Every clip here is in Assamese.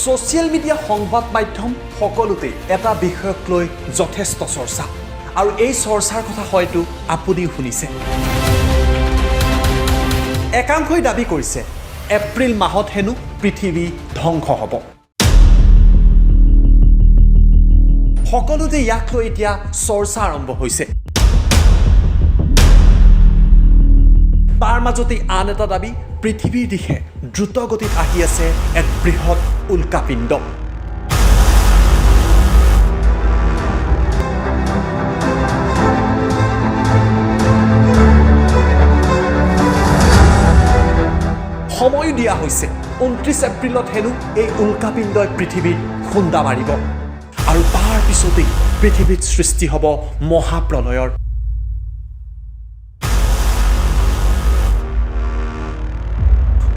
ছ'চিয়েল মিডিয়া, সংবাদ মাধ্যম সকলোতেই এটা বিষয়ক লৈ যথেষ্ট চৰ্চা আৰু এই চৰ্চাৰ কথা হয়তো আপুনিও শুনিছে। একাংশই দাবী কৰিছে, এপ্ৰিল মাহত হেনো পৃথিৱী ধ্বংস হ'ব। সকলোতে ইয়াক লৈ এতিয়া চৰ্চা আৰম্ভ হৈছে। তাৰ মাজতেই আন এটা দাবী, পৃথিৱীৰ দিশে দ্ৰুতগতিত আহি আছে এক বৃহৎ উল্কাপিণ্ড। সময়ো দিয়া হৈছে, 29 এপ্ৰিলত হেনো এই উল্কাপিণ্ডই পৃথিৱীত খুন্দা মাৰিব আৰু তাৰ পিছতেই পৃথিৱীত সৃষ্টি হ'ব মহাপ্ৰলয়ৰ।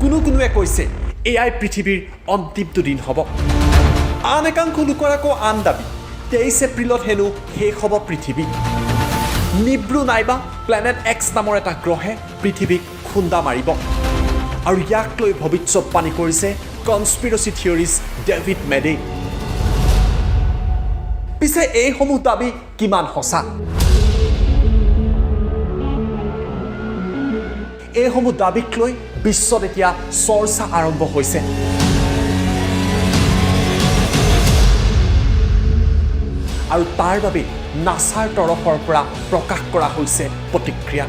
কোনো কোনোৱে কৈছে, এয়াই পৃথিৱীৰ অন্তিমটো দিন হ'ব। আন একাংশ লোকৰ আকৌ আন দাবী, 23 এপ্ৰিলত হেনো শেষ হ'ব পৃথিৱী। নিব্ৰু নাইবা প্লেনেট এক্স নামৰ এটা গ্ৰহে পৃথিৱীক খুন্দা মাৰিব আৰু ইয়াক লৈ ভৱিষ্যতবাণী কৰিছে কনস্পিৰচি থিয়ৰিষ্ট ডেভিড মেডে। পিছে এইসমূহ দাবী কিমান সঁচা? এইসমূহ দাবীক লৈ বিশ্বত এতিয়া চৰ্চা আৰম্ভ হৈছে আৰু তাৰ বাবে নাছাৰ তৰফৰ পৰা প্ৰকাশ কৰা হৈছে প্ৰতিক্ৰিয়া।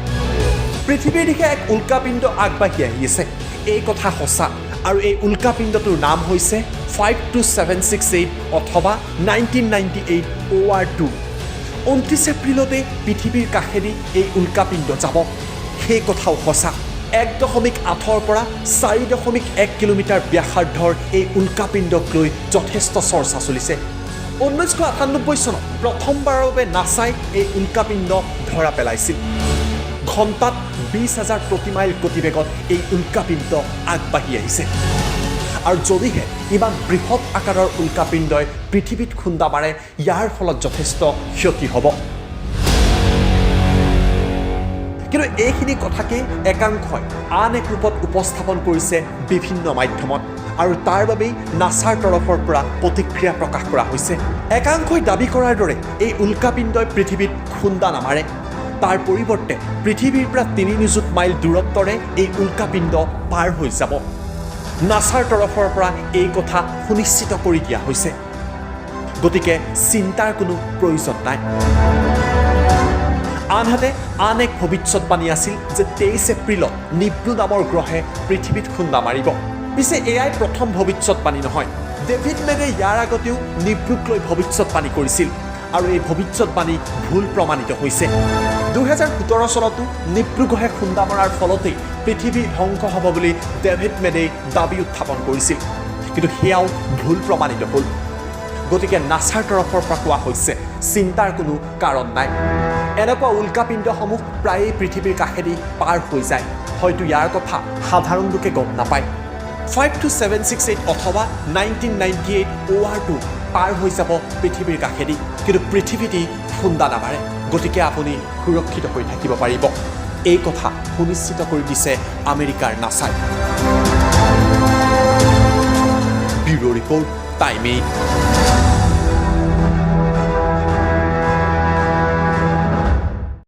পৃথিৱীৰ দিশে এক উল্কাপিণ্ড আগবাঢ়ি আহি আছে, এই কথা সঁচা আৰু এই উল্কাপিণ্ডটোৰ নাম হৈছে 52768 অথবা 1998 OR2। 29 এপ্ৰিলতে পৃথিৱীৰ কাষেদি এই উল্কাপিণ্ড যাব, সেই কথাও সঁচা। 1.8ৰ পৰা 4.1 কিলোমিটাৰ ব্যাসাৰ্ধৰ এই উল্কাপিণ্ডক লৈ যথেষ্ট চৰ্চা চলিছে। 1998 চনত প্ৰথমবাৰৰ বাবে নাছাই এই উল্কাপিণ্ড ধৰা পেলাইছিল। ঘণ্টাত 20,000 প্ৰতি মাইল গতিবেগত এই উল্কাপিণ্ড আগবাঢ়ি আহিছে আৰু যদিহে ইমান বৃহৎ আকাৰৰ উল্কাপিণ্ডই পৃথিৱীত খুন্দা মাৰে, ইয়াৰ ফলত যথেষ্ট ক্ষতি হ'ব। কিন্তু এইখিনি কথাকেই একাংশই আন এক ৰূপত উপস্থাপন কৰিছে বিভিন্ন মাধ্যমত আৰু তাৰ বাবেই নাছাৰ তৰফৰ পৰা প্ৰতিক্ৰিয়া প্ৰকাশ কৰা হৈছে। একাংশই দাবী কৰাৰ দৰে এই উল্কাপিণ্ডই পৃথিৱীত খুন্দা নামাৰে। তাৰ পৰিৱৰ্তে পৃথিৱীৰ পৰা 3 নিযুত মাইল দূৰত্বৰে এই উল্কাপিণ্ড পাৰ হৈ যাব। নাছাৰ তৰফৰ পৰা এই কথা সুনিশ্চিত কৰি দিয়া হৈছে, গতিকে চিন্তাৰ কোনো প্ৰয়োজন নাই। আনহাতে আন এক ভৱিষ্যতবাণী আছিল যে 23 এপ্ৰিলত নিব্ৰু নামৰ গ্ৰহে পৃথিৱীত খুন্দা মাৰিব। পিছে এয়াই প্ৰথম ভৱিষ্যতবাণী নহয়। ডেভিড মেডে ইয়াৰ আগতেও নিব্ৰুক লৈ ভৱিষ্যতবাণী কৰিছিল আৰু এই ভৱিষ্যতবাণী ভুল প্ৰমাণিত হৈছে। 2017 চনতো নিব্ৰু গ্ৰহে খুন্দা মৰাৰ ফলতেই পৃথিৱী ধ্বংস হ'ব বুলি ডেভিড মেডে দাবী উত্থাপন কৰিছিল, কিন্তু সেয়াও ভুল প্ৰমাণিত হ'ল। গতিকে নাছাৰ তৰফৰ পৰা কোৱা হৈছে, চিন্তাৰ কোনো কাৰণ নাই। এনেকুৱা উল্কাপিণ্ডসমূহ প্ৰায়েই পৃথিৱীৰ কাষেদি পাৰ হৈ যায়, হয়তো ইয়াৰ কথা সাধাৰণ লোকে গম নাপায়। 52768 অথবা 1998 OR2 পাৰ হৈ যাব পৃথিৱীৰ কাষেদি, কিন্তু পৃথিৱীত ই খুন্দা নামাৰে। গতিকে আপুনি সুৰক্ষিত হৈ থাকিব পাৰিব, এই কথা সুনিশ্চিত কৰি দিছে আমেৰিকাৰ নাছাই। Bureau report, time 8।